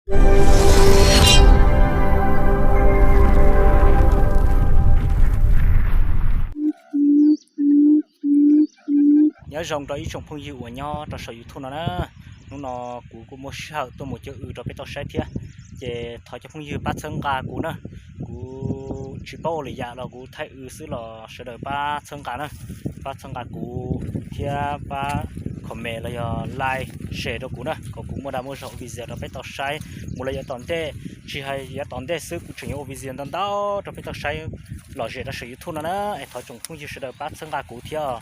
Nyob zoo rau ib tsoom phooj ywg uas nyob rau saum YouTube no na. Hnub no kuv kuj muaj sij hawm tuaj mus cuab w rau peb tau saib thiab, ces thov cov phooj ywg pab txhawb nqa kuv na. Kuv tsis paub ua li cas los kuv thaij w xwb los sawv daws pab txhawb nqa na, pab txhawb nqa kuv thiab pab comment los yog like, share rau kuv na, kom kuv muaj dag muaj zog ua video rau peb tau saib mus lawm yav tom ntej. Tsis hais yav tom ntej xwb, kuv tseem yuav ua video ntau ntau rau peb tau saib lom zem rau saum YouTube no na. Es thov tsoom phooj ywg sawv daws pab txhawb nqa kuv thiab.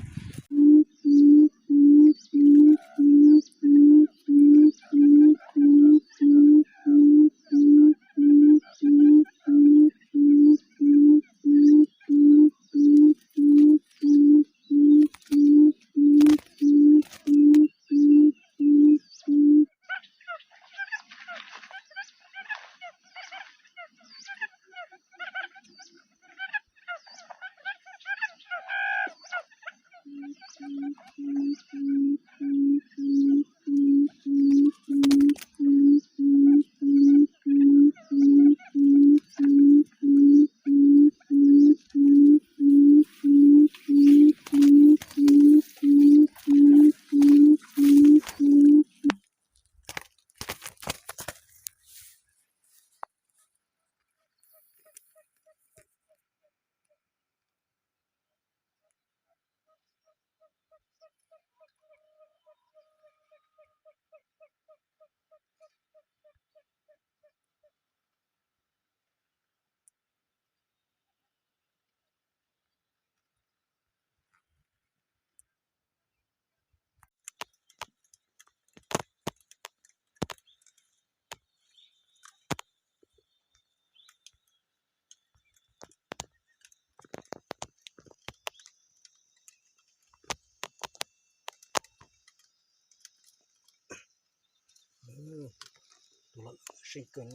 Tus lawm seej kawg,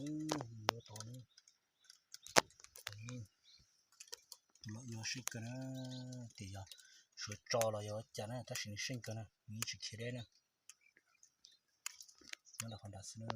tod, tus lawm yuav seej kawg na, tias yog suav tso los yog cas na, tab sis nws seej kawg na, nws yeej tsis khiav deb na. Nyob rau qhov nrad xwb na.